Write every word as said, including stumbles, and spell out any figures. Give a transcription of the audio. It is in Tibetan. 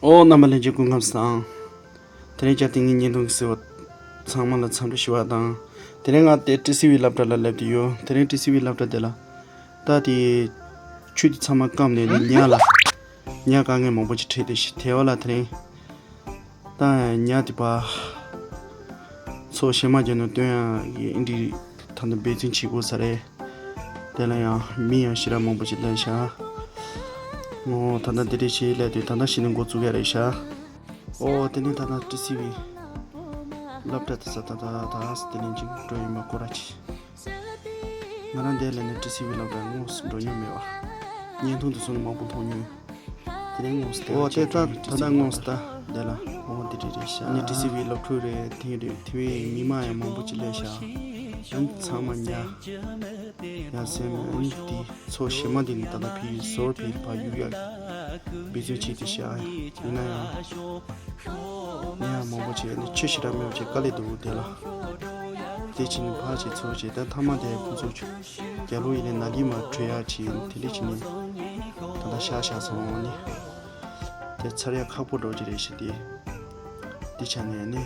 ཨོ་རྣམ་པ་ལྷན་རྒྱས་སྐུ་ཁམས་བཟང་། དེ་རིང་བཅར་ཏེ་ངའི་བརྙན་ཐུང་གཟིགས་པ་ཚང་མ་ལ་འཚམས་འདྲི་ཞུ་བ་དང་། དེ་རིང་ང་དེ་ཊི་སི་ཝི་སློབ་གྲྭ་ལ་སླེབས་ཏེ་ཡོད། དེ་རིང་ཊི་སི་ཝི་སློབ་གྲྭ་དེ་ལ་ད་དེ་ཆུ་དེ་ཚང་མ་སྐམ་ནས་ནི་ཉ་ལ་ཉ་དཀའ་ངལ་མང་པོ་ཅིག་འཕྲད་དེ་ཤི་དེ་བ་ལ་དེ་རིང་ད་ཉ་དེ་པ་ཚོ་ཤེ་མ་རྒྱ་ནོ་སྟོན་ཡ་ཨིན་དྲི་ད་ནི་འབད་བརྩོན་བྱེད་དགོས་ས་རེད། དེ་ལ་ཡང་མི་ཡང་ཞེ་དྲག་མང་པོ་ཞིག་སླེབས་ཤག་ངོ་ད་ལྟ་འདི་འདྲས་ཞིག་སླེབས་དུས་ད་ལྟ་ཞིག་ནས་འགོ་བཙུགས་ཡ་རེད་ཤག་ཨོ་དེ་ནས་ད་ལྟ་ཊི་སི་ཝི་སློབ་གྲྭ་དེ་ས་ད་ད་ད་དེ་ནས་ཅིག་འགྲོ་ཡིན་པ་སྐོར་ར་ཆེ། ང་རང་འདིར་སླེབས་ནས་ཊི་སི་ཝི་སློབ་གྲྭ་དངོས་སུ་འགྲོ་མྱོང་མེད་པ། བརྙན་ཐུང་དུ་སོང་ནས་མང་པོ་མཐོང་མྱོང་། དེ་རིང་དངོས་སུ་ཨོ་དེ་ད་ད་ལྟ་དངོས་སུ་ད་འདི་ལ་ཨོ་འདི་འདྲས་རེད་ཤག་ནི་ཊི་སི་ཝི་སློབ་ཕྲུག་རེད་དེང་རེད་དེ་བས་ཉི་མ་ཡང་མང་པོ་ཅིག་སླེབས་ཤག་ཨ་ནི་ཚང་མ་ཉ། ཡ་སེམས་ཨ་ནི་དེ་ཚོ་ཞེ་མ་དེ་ནི་ད་ལྟ་ཕི་ཟོར་ཕི་ཕ་ཡུག་ཡག་འབད་བརྩོན་བྱེད་དེ་ཤག་ཡིན་ན་ཡང་ཉ་མང་པོ་བྱས་ནི་ཆུ་ཞེ་དྲག་མེད་པ་བྱས་དཀའ་ལས་འདུག་དེ་ལ། དེ་ཕྱིན་ནི་ཕ་བྱས་ཚོ་བྱས་ད་མཐའ་མ་དེ་ཁོང་ཚོ་རྒྱ་ལོ་ཡིན་ནི་ན་ལི་མ་བྲོས་ཡག་བྱས་ནི་དེ་འདྲས་བྱས་ནི་ད་ལྟ་ཤག་ཤག་སོང་ནི་དེ་ཚར་ཡག་ཁག་པོ་འགྲོ་གི་རེད་ཤག་དེ་དེ་ཆ་ནས་ནི།